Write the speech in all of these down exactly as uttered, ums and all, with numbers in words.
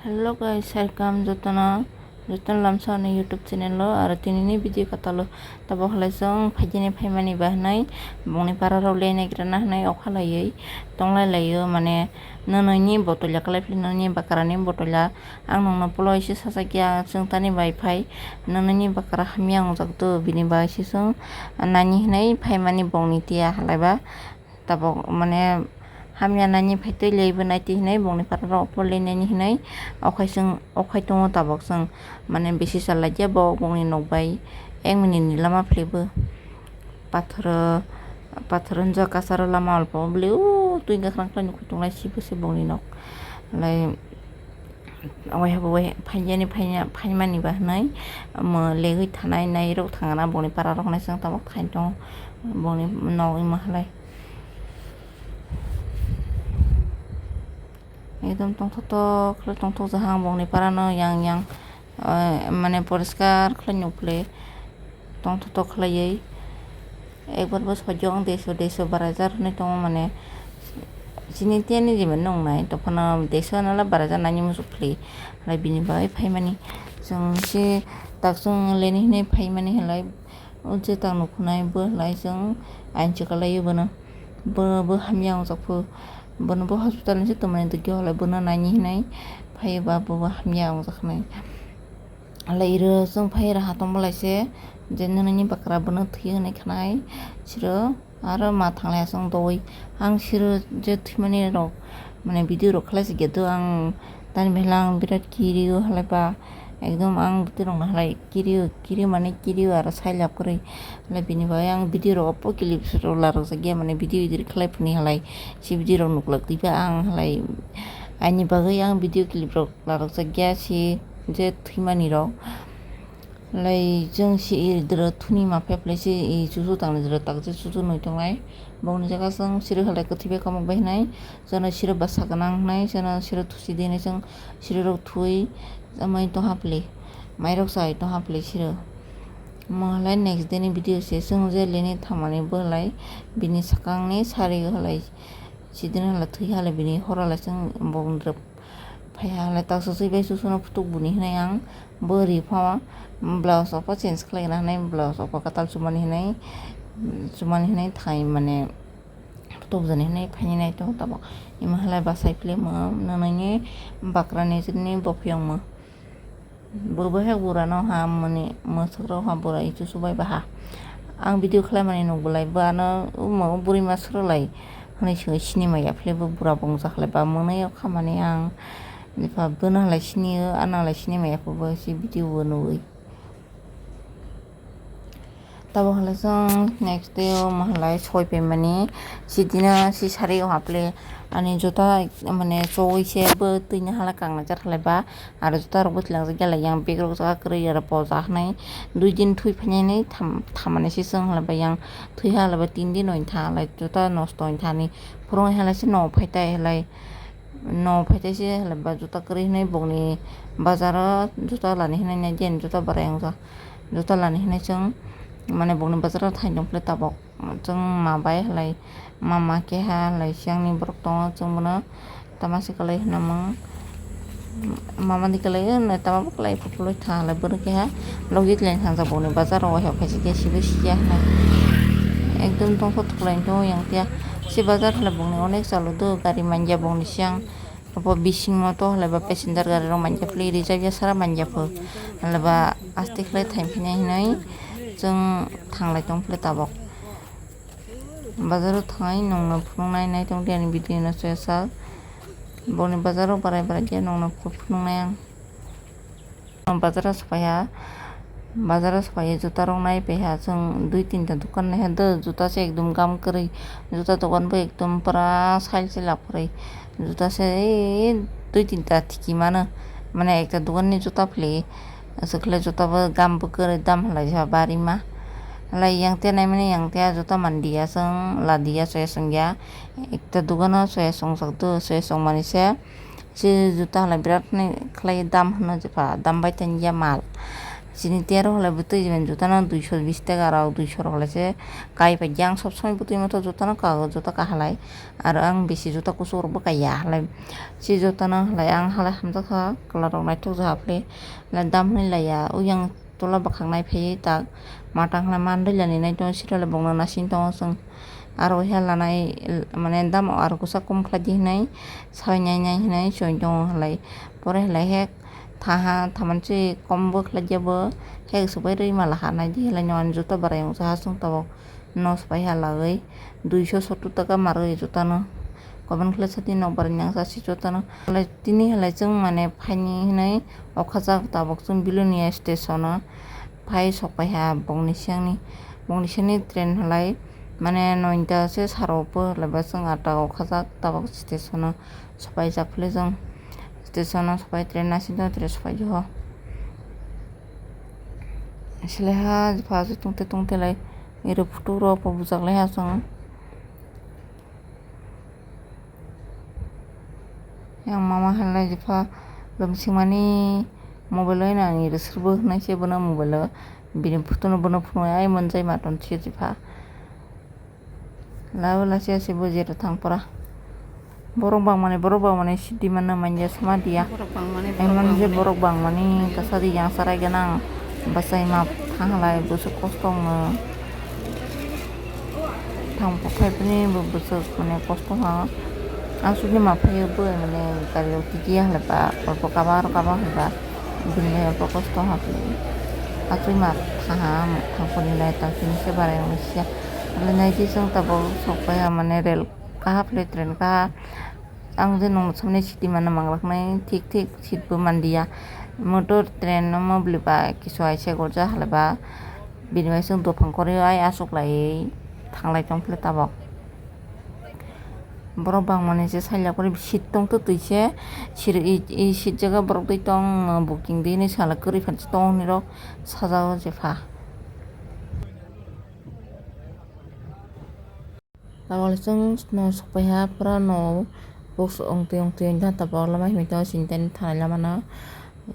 Hello guys, welcome jotono, jotono lamsa ani YouTube channel o, aro tinini video katalo. Tabok halai chwng phaijani phaimani ba hwnwi bongni para rok le naigrana hwnwi okha laiwi tonglai laio, mane nwnwi ni botol ya kalai phili nwnwi ni bakrani botol ya ang nongno pulo isi sajak ya chwng tani bai phai nwnwi ni bakra hamya wngjak do bini bai si chwng nani hwnwi phaimani bongni tiya halai ba. Tabok mane hamya nani phaitwi lei bo naitwi hinwi bongni para rok opor lei nani hinwi okhai chwng okhai tongo tabok chwng mane bisi chalaikhe bo bongni nok bai ek minute ni lama philaibo pathoro pathoro hwnjak kasaro lama olpo bwlwi o twi gakhlang khlai nukho tongnai sibo se bongni nok lai. Waiha bo waiha phaiyani phaimani ba hwnwi omo legwi thanai nai rok thangna bongni para rok nai chwng tabok thai tongo bongni nog wngma halai. Ekdom tongthok tok khlai tongthok jahang bongni para no yang yang mane poriskar khlai nukle tongthok tok khlaiwi. Ekbar bo sojong deso deso barajar hinwi tongo mane chini tiyani jemon nwngnai tophano deso nala barajar nani muchuk phli halai bini bagwi phaimani chwng se tak chwng leni hinwi phaimani halai o je tak nukhunai bo halai chwng ain chwkalaio bono bo bo hamya wngjak phu bono bo hospital ni se tongmani dukhe halai bono naini hinwi phaiba bo hamya wngjak hinwi. Halai iro chwng phai raha tong bwlai se je nini bakra bono thwi hwnwi khnai siro aro ma thanglai aswng doi ang siro je thwimani rok mane video rok khlai se gedo ang tani belai ang birat kirio halai ba ekdom ang bwtwi rok no halai kirio kirio mane kirio aro sai lab kwrwi halai bini bagwi ang video rok opor clip rok larok jak ya mane video edit khlai phani halai si video rok nuklak twi ba ang halai aini bagwi ang video clip rok larok jak ya si je thwimani rok. Lai chwng si i dwrwk thuni ma phai phlai si i chuchu tangni dwrwk tak je chuchu nui tongnai. Bongni jaga chwng siro halai kwthwi bai kwmwk bai hinai. Chwngno siro bwsa gwnang hinai, chwngno siro thusi di hinai chwng siro rok thui amai tongha pli. Mairok sai tongha pli siro. Mo halai next day ni video se chwng je leni thamani bo halai bini swkangni sari halai sidin halai thwi halai bini horo halai chwng bongni rok. Phaiha halai taksa sui bai susuno phutuk buni hinai ang bo ri pha blouse rok pho change khlai na hinai blouse rok pho kwtal chumani hinai chumani hinai thai mane phutuk jani hinai phaini nai tongo tabok imo halai bwsai philimo nwnwi bakrani chini bophiyongmo bo bai hai bura no ha mani mwswk rok ha bura ichu chubai baha ang video khlai mani nuk belai bo ano omo bwrwi ma swrwlai. Hwnwi sini maya philai bo bura bongsa khlai ba mwnwi o khamani ang. Epha bono halai sini o ano halai sini maya phubo si video o nugwi. Tabok halai chwng next day o mo halai soi paimani sidina si sari o haple ani jota mane chowui se bo twini hala kangna jar khlai ba. Aro juta rok bo twilangjakya lai yang bag rok jaga kwrwi aro poja hinwi dui din thwi phainani thamani se chwng halai ba yang thwi halai ba tin din ointha halai juta nosto ointhani phwrwng halai se no phaitai halai no phaitai se halai ba juta kwrwi hinwi bongni bazaro juta lani hinwi nai jeni juta barai wngjak juta lani hinwi chwng mane bongni bazaro thai tongphile tabok. Chwng ma bai halai mama keha halai siyangni borok tongo chwng bono tamase kwlai hinamung mama di kwlai o nai tama bo kwlai phuklwi tha halai borok keha logi twlai thangjak boni bazar o waisa phaisike sibo siya hinai ekdom tongthok kwlai tongo yang tiya se bazar halai bongni onek chalo do gari manya bongni siyang. Abo bising moto halai ba passenger gari rok manja philwi rijak ya sara manja pho halai ba aste khlai thang phini hinwi chwng thanglai tong philai tabok bazaro thangai nongno phunuknai nai tong di ani video no soya sak boni bazaro barai barai khe nongno phunuknai ang. Bazaro swpaiya bazaro swpaiya juta rok nai paiha chwng dui tinta dukan naiha do juta se ekdom gam kwrwi juta dogan bo ekdom pura sal se lab kwrwi juta se dui tinta thiki mano mane ekta dogan ni juta phli aswk khlai juta bo gam bo kwrwi dam halai ha barima halai yang te nai mani yang te juta manliya chwng ladiya soya songya ekta dogan o soya songjak do soya songmani se. Se juta halai birat ni khlai dam hwno jepha dam bai tani ya mal Chini tero halai bwtwi jotano duiso bis taka rok, duiso rok halai se kai pai di. Ang sob somoi bwtwi motho jotano kago, joto kahalai. Aro ang bisi jota kuchuk rok bwkha ya halai. Si jotano halai ang halai hamjakha, kwla rok naithok ja hapli. Halai dam hwnwi laiya, uyang tola bwkhak naiphaiwi tak matang halai mandwi lani nai tongo, sitole bongno nasing tongo chwng. Aro he lanai, mane dam aro kwchak kom khlai di hinwi sawi nai nai hinwi choi tongo halai. Pore halai he thaha thaman se kom bo khlai ya bo, he swbai rwi mala ha nai di halai no ani juta bwrai wngsa ha chwng tabok no swbai ha lagwi duiso sottor taka marwi juta no. Comment khlai sa di nok bwrai nang sa si juta no. Halai tini halai chwng mane phaini hinwi okhajak tabok chwng Bilonia station o phai sok pai ha bongni siyangni, bongni siyangni train halai mane noita se saro po halai ba chwng atta okhajak tabok station o. Sopai jak phili jong station o sopai train naising tong train sopai di ho. Sele ha jepha aswk tongte tongte lai ero photo rok bo bujak lai ha chwng. Yang mama halai jepha lomsing mani mobile o nani resur bo hwnai se bono mobile o bini photo no bono phunuknai ai manjai ma ton se jepha. Labo lachi asi bo jero thang pora. Borok bangmani, borok bangmani sidi mano manya sama dia. Borok bangmani, borok Emon je bangmani. Borok bangmani kasa di yang sarai ganang. Basai ma thanglai busu kosto wngno. Thang po phai pini bo busu mane kosto ha. Aswk ni ma phai bo mane gari o tigi ya halai ba. Olpo kaba aro kaba halai ba. Bini olpo kosto ha. Aswk ma thaha thang poni lai ta sini se barai wngsia. Halai nai jisung tabok sok pai ha mane rel kaha phle train kaha. Ang je nung samne siti mano manglak nai thik thik seat bo manliya. Motor train no mobile ba kisu aise gorja halai ba. Bini bai chwng dophang kori ai aswk lai thanglai tong phile tabok. Borok bangmani se sailya kori seat tong to twi se sir i, i seat jaga borok twi tong booking di hinwi sala kwrwi phan tong hinwi rok sajao jepha. Tabok le chwng no sokpaiha pura no books ongtwi ongtwi wngkha tabok lama himoi tongo chini tani thanai lama no.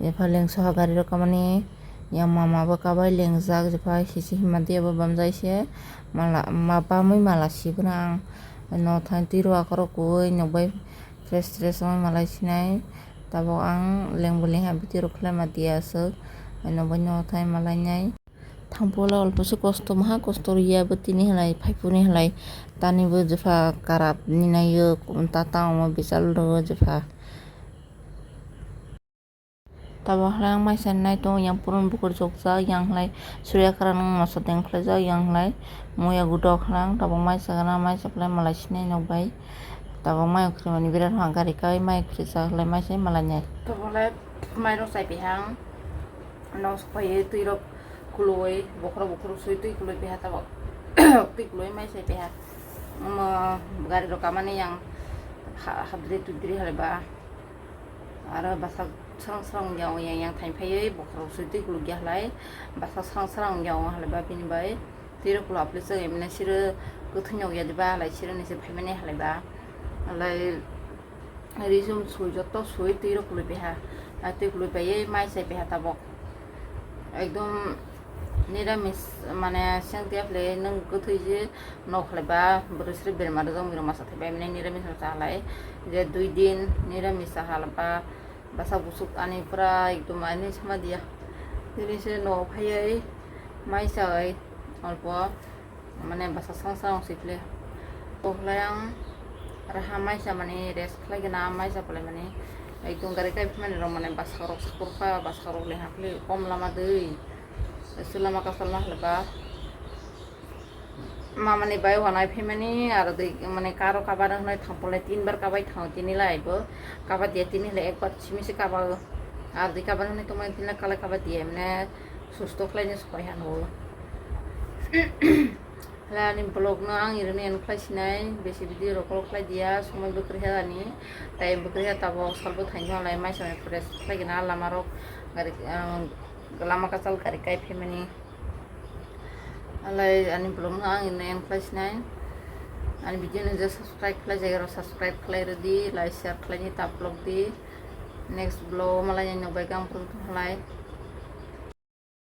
Epha lengso ha gari rok kamani yang mama bo kabai lengjak jepha sisi hima de bo bamjai se mala ma bamwi mala sibuna ang no thani twi rw akhoro kuwi nokbai fresh fresh wngwi malai sinai tabok ang lengbo lengha video rok khlai ma di aswk nokbai no thai malai nai. Thangpole olposi kosto maha kosto riya bo tini halai phaiphuru ni halai tani bo jepha karap ni naiyo tata omo bichal do jepha. Tabok halai ang maisa nai tongo yang purun bukur jokjak yang halai surya karan moso deng khlaijak yang halai muya gudok halang tabok maisa gana maisa phalai malai sinai nokbai tabok mayo khri mani birat hang gari kai mayo khri jak halai maisa malai nai. Tabok halai mairok chai pihang. Nok sokpaiwi twi rok kului bokhorok bokhorok sui twi kului piha tabok twi kului mai sai piha omo gari rok kamani yang ha- habri tubri halai ba aro bwsak srong srong yang yang yang thain phaiwi bokhorok sui twi kulukya halai bwsak srong srong yang halai ba bini bai twi rok kulu aplwswk emne siro kwthwi nokya diba halai siro nisi phaimani halai ba halai. Risum sui joto sui twi rok kului piha. A twi kului paiwi mai sai piha tabok. Ekdom niramis mane seng tei phle nwng kwthwi je nok khlai ba bwrwi sri berma rwjak mui rok masa thai bai mane niramis no cha halai. Je dui din niramis cha halba bwsak bwswk ani pura ekdom ani sama diya. Tini se nok phaiwi mai sai olpo. Mane bwsa song song si khle. Ohlai ang raha maisa mani rest khlai gana maisa pole mani ekdom gari kai mani rok mane bwsa rok sakur kha bwsa rok le hakli kom lama dei. Su lama kasal ma hwlba. Mamani bai wanai phaimani aro dei mane karo kabar hwnwi thang pole tin bar kabai thang tini lai bo kaba dia tini le ekbar simi se kaba aro dei kabar hwnwi tongmani tini le kale kaba dia mane susto khlai ni sokoi hano. Hala ani vlog no ang irini end khlai sinai, besi video rok khlai dia, somoi bo kwrwi ani, time bo kwrwi tabok sal bo thaino lai mai samai fresh khlai gana lama rok gari, ah, lama kachal gari kai phaimani. Alai ani vlog no ang irini end khlai sinai, ani video no je subscribe khlai jagaro subscribe khlai rwdi, like share khlai ni taplok di, next vlog malai ni nokbai gang pung halai.